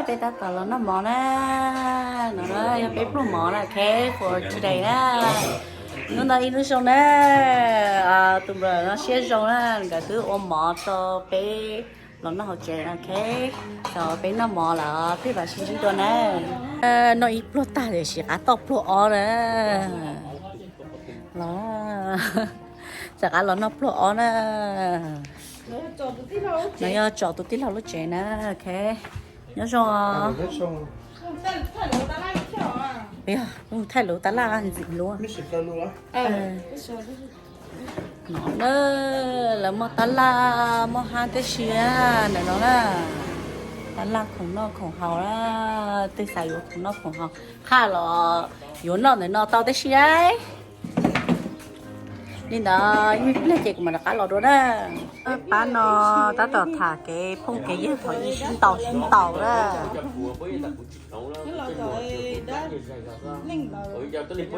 Peb tab tom los noj mov na, no yog peb pluag mov na, okay, for today na. Hnub no ib hnub zoo na, tus npawg no siab zoo na, nkawd twb ua mov rau peb los noj hauv tsev, okay. Tau peb noj mov lawm peb mam sib ntsib dua na. Noj ib pluag tag tiam sis rov qab toj pluag ob na. Los, rov qab los noj pluag ob na. No yog tsom tus tij laug lub tsev na, okay. Nyob zoo. Yog, thaij lus tab laj ntxim hlub. No na, lawv muaj tab laj muaj hab tib si ntawm no na. Tab laj khoom noj khoom haus na, twg xav yuav khoom noj khoom haus, qhaj los yuav noj ntawm no tau tib si. Li ntawd ib pliag ces kuv mam rov qab los dua na. Pab no tab tom tham kev phooj kev ywg thaum ub sib ntaus sib ntaus na.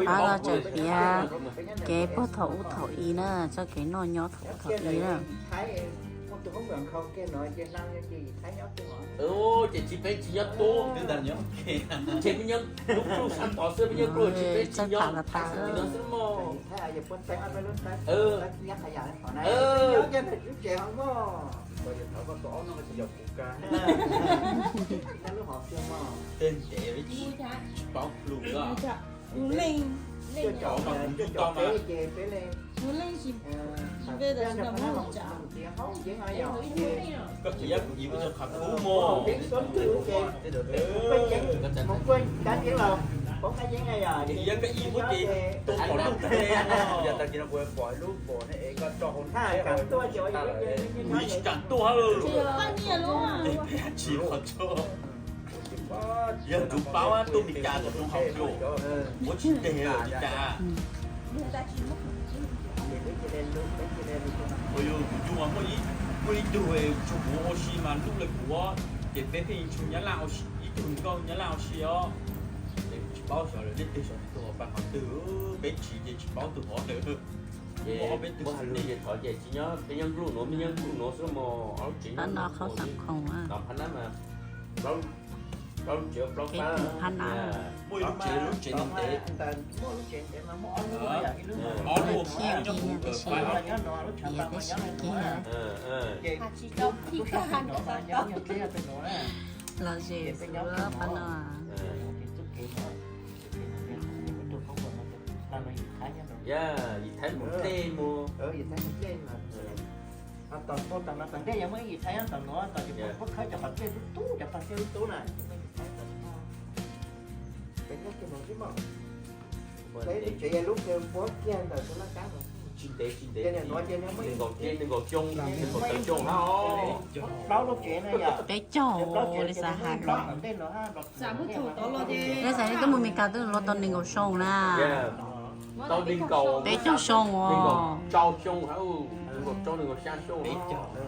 Pab no tseem piav kev puag thaum ub thaum i na, txoj kev noj nyob thaum ub thaum i na. Ces tsis peb tsis nyob tub, ces peb nyob tub sab tod xwb, peb nyob tub sab tod xwb mog. Tej ntev tsis paub lus. Koj txiv yab kuv yim muab cov qhav kub mog. Koj txiv yab koj yim muab ces tua qhov lub tag. Kuv tsis kam tuaj. Tsis qhov tso. Yog tus paub tuaj Mes Kas tom zoo haus xyuas, muab tsis teg li cas. Ua yus tus yug mas muaj ib tug tsuas kuv ua si mas lub le kuv, ces peb pheej tshua Nyab Laj, ib tug nkauj Nyab Laj ua si os. Tsis paub xyov lawv leej twg xyov tus pab qhov twg, peb tsis ces tsis paub tus hov ntawd. Ces peb tus hais lus ces thov ces tsis nyob, peb nyob npluj nuav, peb nyob npluj nuav xwb mog. Ob lub tsev nyob no qhov khoom no phab nab mas plaub lub tsev plaub pab. Muaj ib lub tsev, lub tsev ntev ntev. Ob lub tsev ntev mas muaj ob lub, ob lub nyob kuv pab, nyob no lub tsev ntev mas nyob no. Los zes xwb pab no. Yog yim Thaib mus dlej mus. Ho tom, tom no tom ntej yog muaj ib yim Thaib nyob tom nuav, tom ces puab khawb cov qhov dlej tub tub, cov pag dlej tub tub na. Peb nyob kiag no xwb mog. Peb lub tsev yog lub kws puab kiag ntawm tus laj kab no. Tsis ntev, tsis ntev, nees nkaum, nees nkaum xyoo, nees nkaum tawm xyoo hab os. Plaub lub tsev na yog. Peb caug li xav has los. Peb xav twb mus Mes Kas twb los tau nees nkaum xyoo na. Peb caug xyoo os.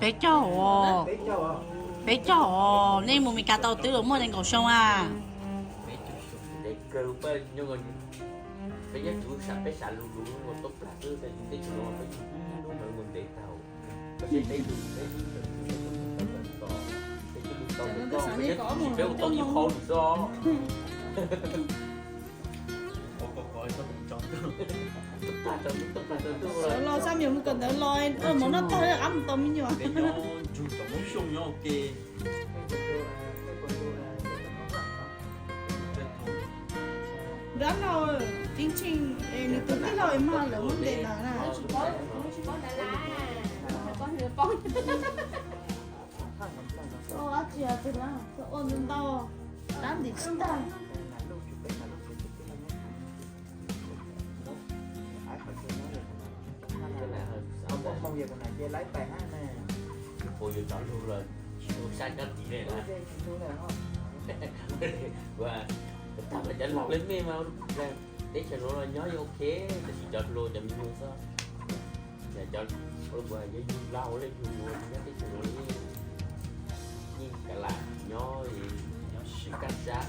Peb caug os. Peb caug os. Nej mus Mes Kas tau twb los muaj nees nkaum xyoo a. Sawv los xa me nyuam mus kawm ntawv los, mov noj tag rov qab mus tos me nyuam. Dab laug, tib ntshis nws tus tij laug es mag lawv muab ntes lawm na. Ua ntau ntau, tab ntim tsis tag. Ua yuav cov lug los tsis ua sab nyob tid li na. Ua, tag mas cov lug le mej mas teb chaws nuav los nyob yeej ok, tab sis cov hluas cov me nyuam xwb. Cov, ua, yog yug laug le yug nuav nyob teb chaws nuav yeej, yeej kav lam nyob, nyob sib kaj sab.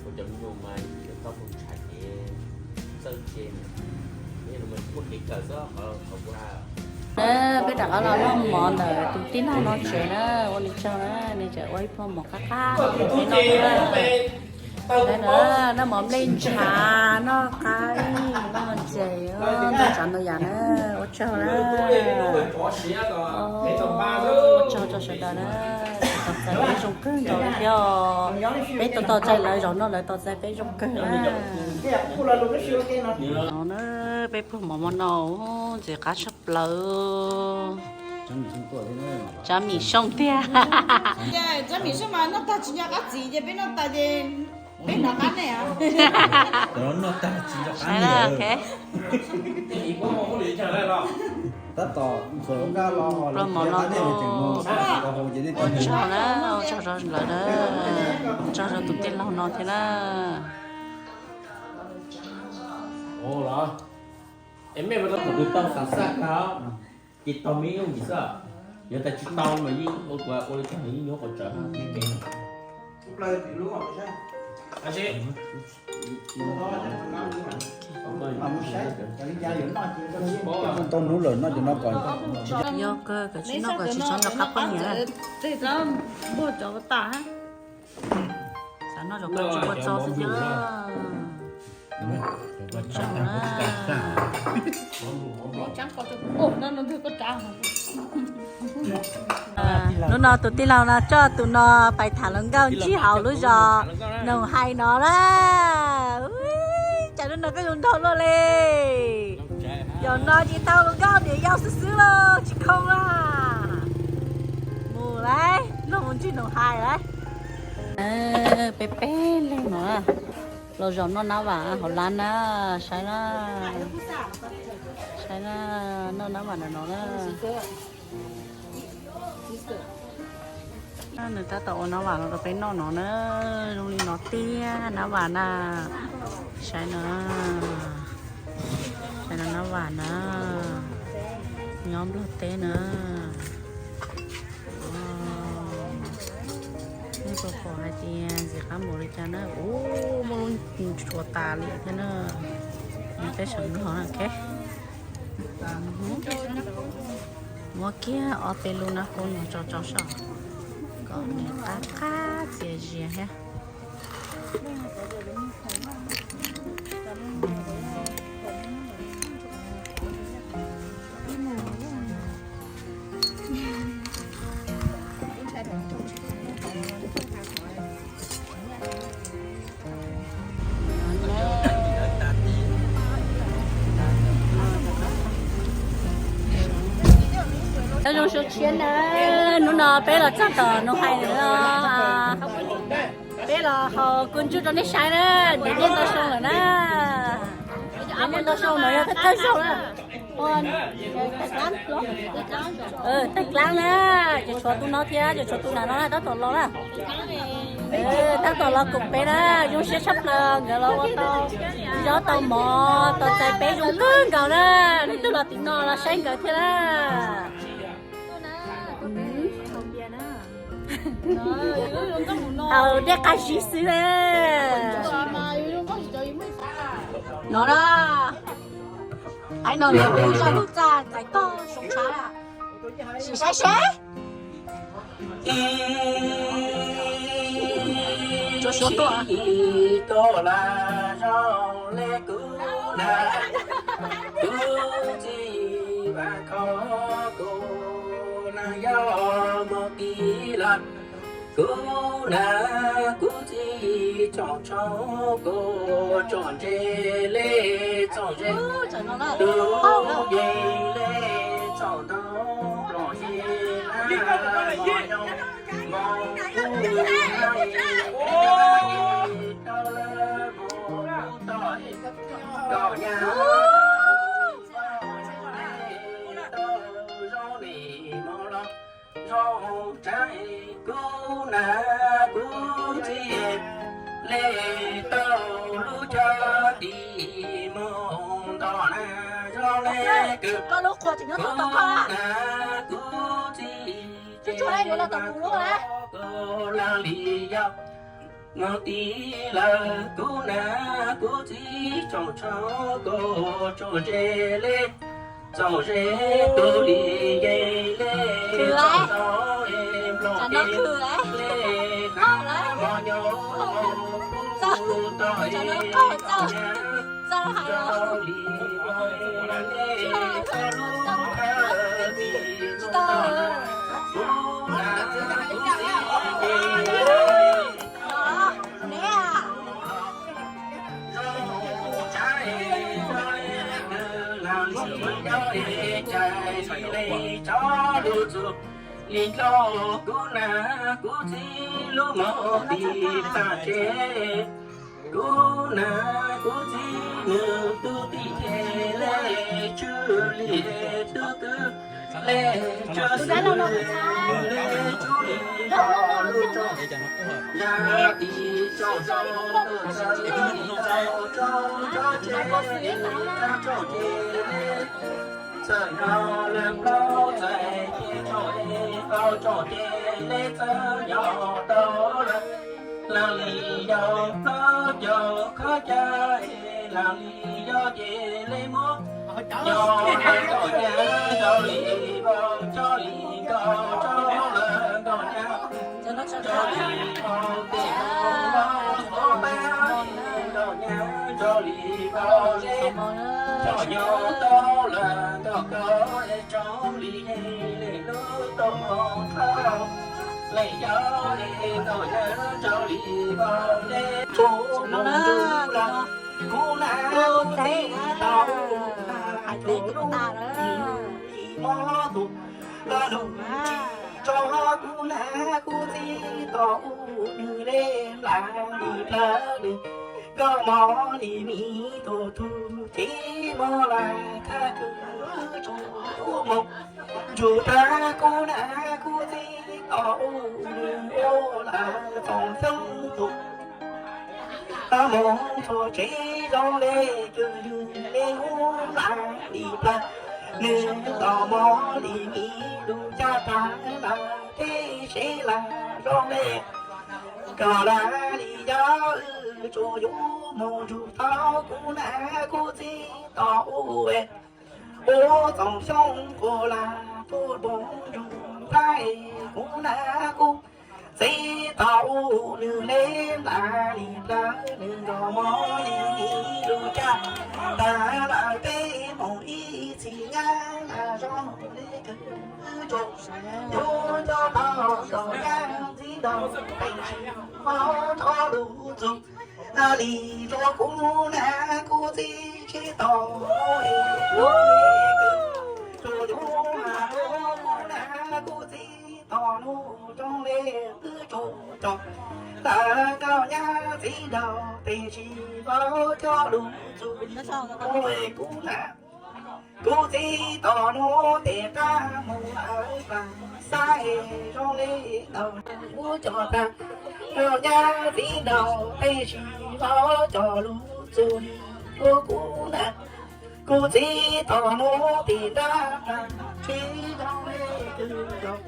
Ua cov me nyuam mas yuav tau mus tsham kev txawj ntse, yog no mas tsis muaj kev kawm xwb qhov, qhov kuv has. Peb rov qab los noj mov ntawm tus tij laug no tsev na, ua li tsaug na, nws tseem ua ib pluag mov qab qab no rau peb noj na. Noj mov nplej ntshav, noj qaib, noj ntses, ntau tsav ntau yam na, ua tsaug na. Ua tsaug rau sawv daws na, tau txais peb zoo kawg nkaus li thiab. Peb tau tau txais lawv zaum no lawv tau txais peb zoo kawg na. No na, peb pluag mov mov no, ntxim qab tshaj plaws. Tsab Mim Xyooj tiag. Tsab Mim Xyooj mas noj tag tsis nco qab txiv ces peb noj tas ces peb hnov qab ne. Pluag mov no, ua tsaug na, ua tsaug rau lawv na, ua tsaug rau tus tij laug no thiab na. Tus tau xav xaj kag, ces tau me yooj yim xwb, yog tas tsis tau mas yeej ua ua li cas yeej nyob qhov tsawv. Tau hnub lawm noj cov no kom, yog kawg kom tsis noj kom tsis txhob nrog qab poj niam na. Xav noj zaum kawg tsis ua txog xwb thiab. Hnub no tus tij laug no coj tus no pais tham hluas nkauj ntsib hauv lub zos Noom Hais no na. Cas hnub no koj zoo nraug luaj li. Zaum no tsis tau hluas nkauj niam yau xwb xwb los tsis khoo la. Mus lawm, luag mus ntsib Noom Hais lawm. Peb peb leeg no los zaum noj nab vam hauv lab na, saib na, saib na, noj nab vam ntawm no na. Nws tab tom ua nab vam no rau peb noj no na, zoo li no tiag nab vam na. Saib no, saib no nab vam na, nyob Nplog teb na. Nej puas pom hais tias ntxim qab npaum li cas na, ub, muaj lub ntshuav tas li thiab na. Peb sawv Nplog na, ok. Muab kiag ob peb lub nab kub no tso tso saum kom nws qab qab txias zias thiab. Nyob zoo suav tshiab na, hnub no peb los txog tom Noom Hais lawm os. Peb los haus kua ntsuj rau nej saib na, ntiav dej ntau zoo lawm na. Ntiav dej ntau zoo no yog thawj thawj zaug na. Tawg dlaab na, ces tshuav tus no thiab, ces tshuav tus na no tab tom los na. Tab tom los koom peb na, zoo siab tshaj plaws nkawd los ua tau zaub tau mov, tau txais peb zoo kawg nkaus na. Leej twg los tim no los saib nkawd thiab na. Haus dej qab zib xwb na. No na, qhov no yog peb zaj lug txaj txais tog soo tshav, sim saib seb. Tsuav suav tuaj. Tau las zoo le kuv na, kuv txiv Vam Khov, kuv neeg yau Moos Tis Las, kuv na kuv txiv tsoom tshoob, kuv tsom ntse le tsoom ze, tus yees le tsoom ntoo, los yeej na mos nyoos, mos kuv na, tau lawm mos kuv toj, kom nyab tau zoo li mos los zoo tsaib, kuv na kuv txiv le tau lub cov tim mos nto na zoo le kws, kuv na kuv txiv tsev Vam Khov, kuv laj li yau Moos Tis Las, kuv na kuv txiv tsoom tshoob, kuv tsom ntse le Txaus ze tus li ye le, txaus tau e nplooj ke le, hab mos nyob txaus e nplooj nyab, txaus li le, txaus lub thawj txij txaus tau kuv na kuv txiv e. Li tso kuv na kuv txiv lub mos tis tag tsev, kuv na kuv txiv nws tus tij ces le, tsw li tub twb le, tsw xwb le, tsw li tso lub tso, ya tis tso tso, txawm li tso tso, tso tsev tso tso tsev le. Txawm yog lawv plaub txais ces tso e, tau tso ces le txawm yog tau lawm. Lawv li yog plaub caug khob cag es lawv li yog ces le muab nyo lawv nkauj nyab, tso li vau coj li nkauj tso lawv nkauj nyab, tso li vau tes vau pab nkauj nyab, tso li vau le, tso nyo tau lawv nkauj nkauj es tso li le lub tau mos thau le yog le nkauj nyab, tso li vau le tso nyo tau lawv kuv na kuv txiv tau hais li kuv tas lawm. Mob tus lawv lub tso kuv na kuv txiv tau u nws le, nplas li plawv li nkauj mos li miv tus tug txiv mos lawm thaj kws tso u moog ntsug tag kuv na kuv txiv tau u nws ua lawm txoom xyoob tus moog txhua tsev zoo le kws yws le ub nplas li plawv nws los mob li miv lug caj tag lawm peb seb lawm zoo le. Koj lawv li yog wb tsuas yuav moog ntsug tau kuv na kuv txiv tau u ua txoom xyoob quas lawm tuaj npoo ntsug tag kuv na kuv txiv tau u nws le nplas li plawv nws los mob li miv lug caj tag lawm peb moog ib txhis nyab lawm zoo le kws tsuas yuav coj tau kom nyab ntxiv ntaus pem tsis paub txog lub txug li rua kuv na kuv txiv tsis tau tsuas yuav na kuv txiv tau nub zoo le wb tsuas coj lawv nkauj nyab txiv ntaus pem tsis paub txog lub txug kuv na. Kuv txiv tau nub tes qab moog lawm plag xab es zoo le ntaus kuv coj tag nkauj nyab txiv ntaus pem tsis paub txog lub txug li rua kuv na. Kuv txiv tau nub tes nrab plag tsis zoo le kws ntaus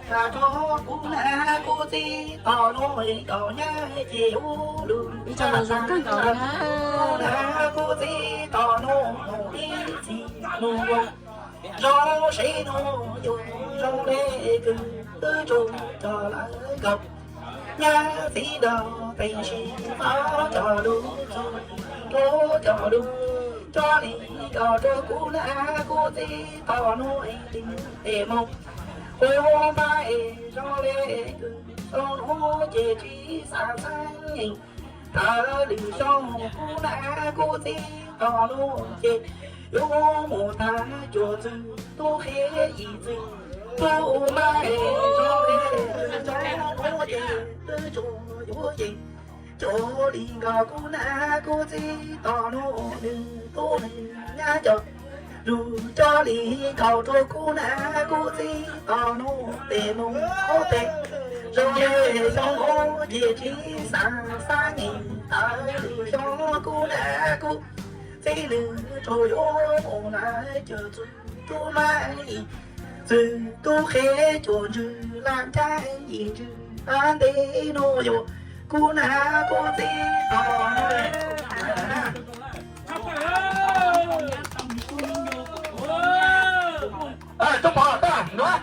tag rua kuv na. Kuv txiv tau nub nkauj nyab ces ua lug tag tag kuv na. Kuv txiv tau nub moog ib txhis nub ua zoo seb nub yuav zoo le kws wb tsuas coj lawv nkauj nyab txiv ntaus pem tsis paub txog lub txug rua coj lug tso li ntaus rua kuv na. Kuv txiv tau nub es tes moog ua npab es zoo le kws zoo nub ces tsis xav xeeb tawm lwm xyoo kuv na. Kuv txiv tau nub ces yuav mus tag cuaj txwg tub qhe yim txwg tub npab es zoo le zoo nub ces wb tsuas yuav ces cuaj li nkaus kuv na. Kuv txiv tau nub nws tub nws nyab coj lug coj li nkaus rua kuv na. Kuv txiv tau nub tes moog ua tes zoo le zoo nub ces tsis xav xab nyem tawm lwm xyoo kuv na. Kuv txiv nws tsuas yuav mus lawm cuaj txwg tub npab yim txwg tub qhe cuaj ntswg laj ncaab yim ntswg ntev nub yuav kuv na. Kuv txiv tau nub. Coj pov tag nua.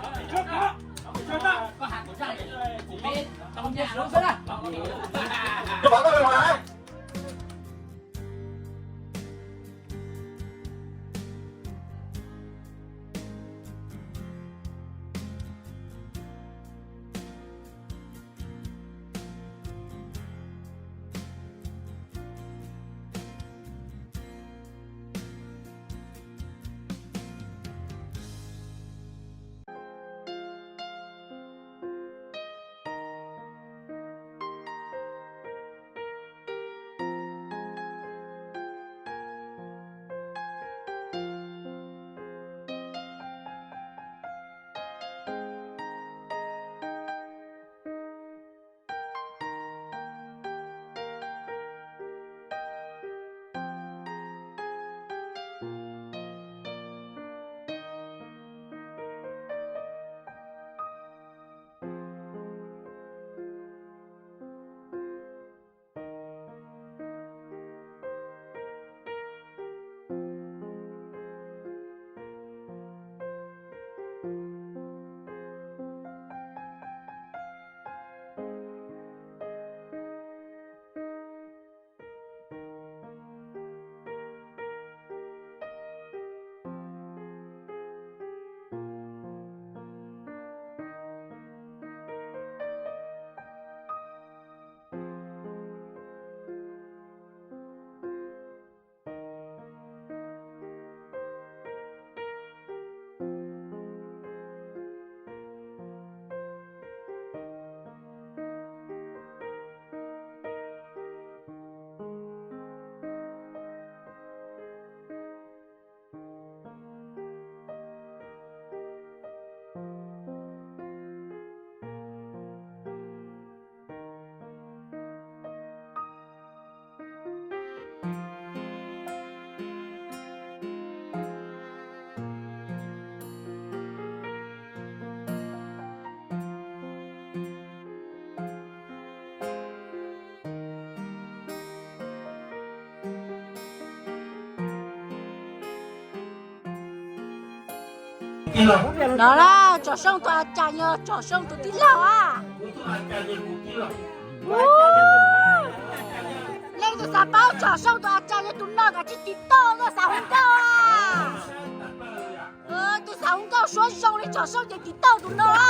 Coj pov tag nua. No na, Tsom Xyooj tus a cas yog Tsom Xyooj tus tij laug a. Leej twg xav paub Tsom Xyooj tus a cas yog tus no kav tsij tiv tauj, tus xav hu nkauj a. Tus xav hu nkauj suab zoo li Tsom Xyooj ces tiv tauj tus no a.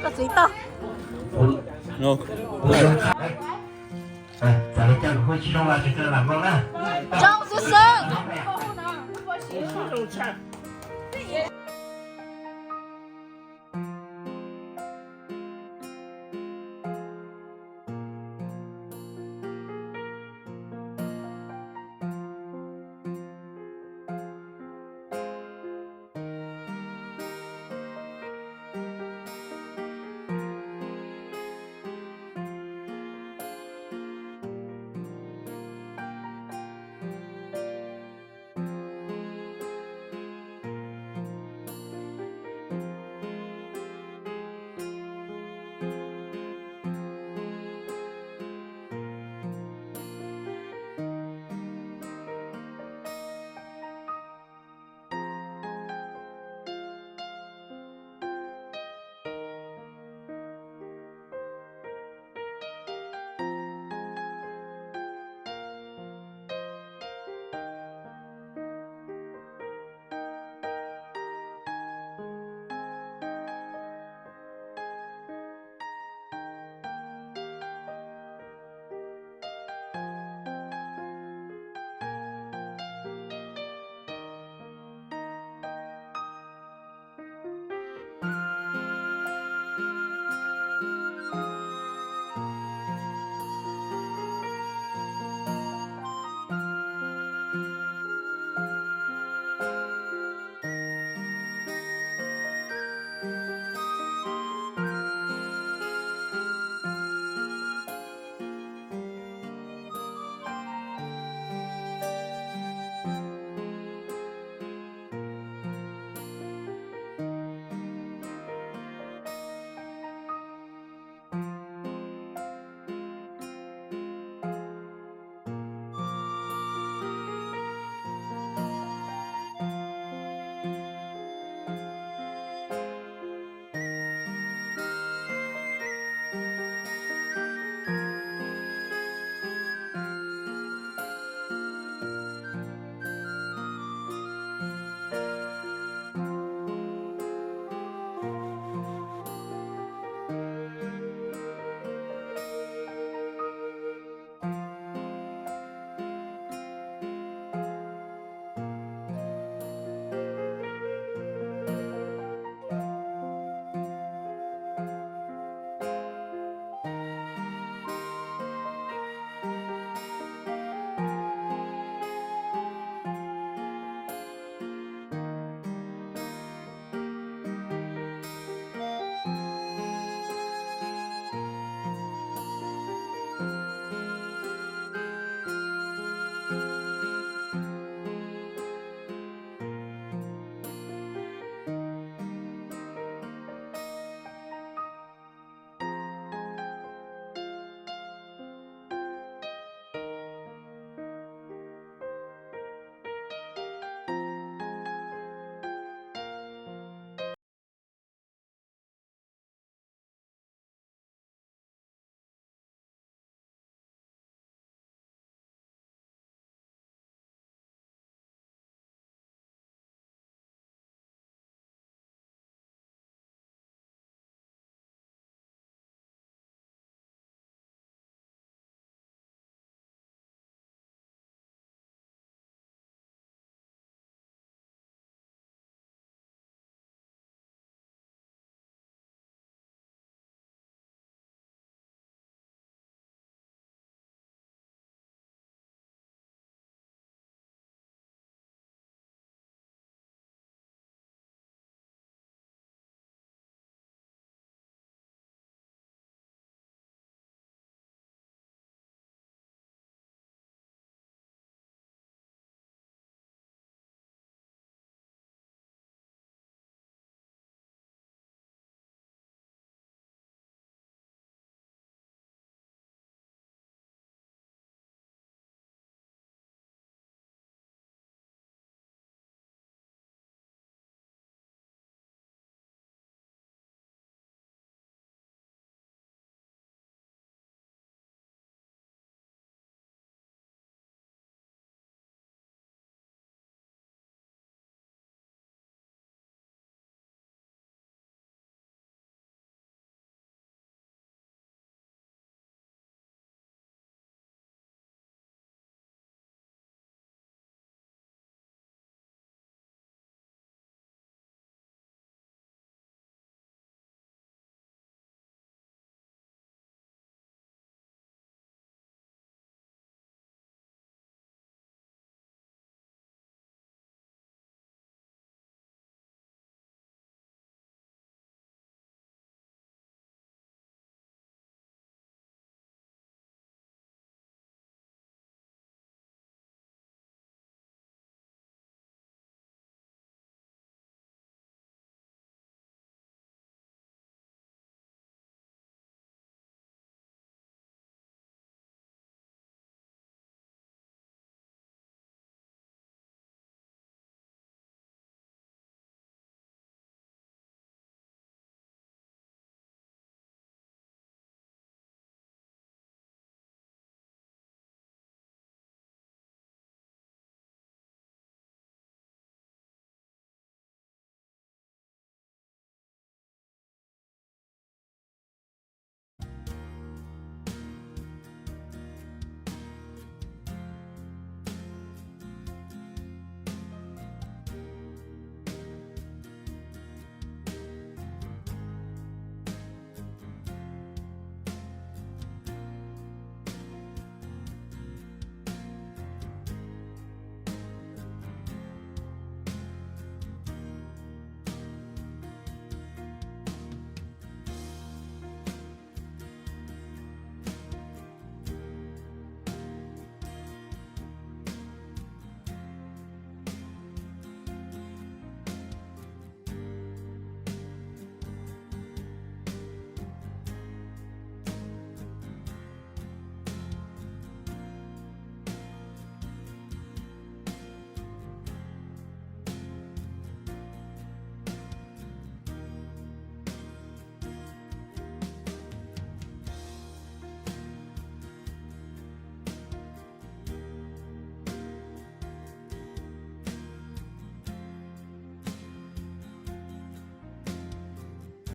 Koj txiv tau. Zoo xwb xwb.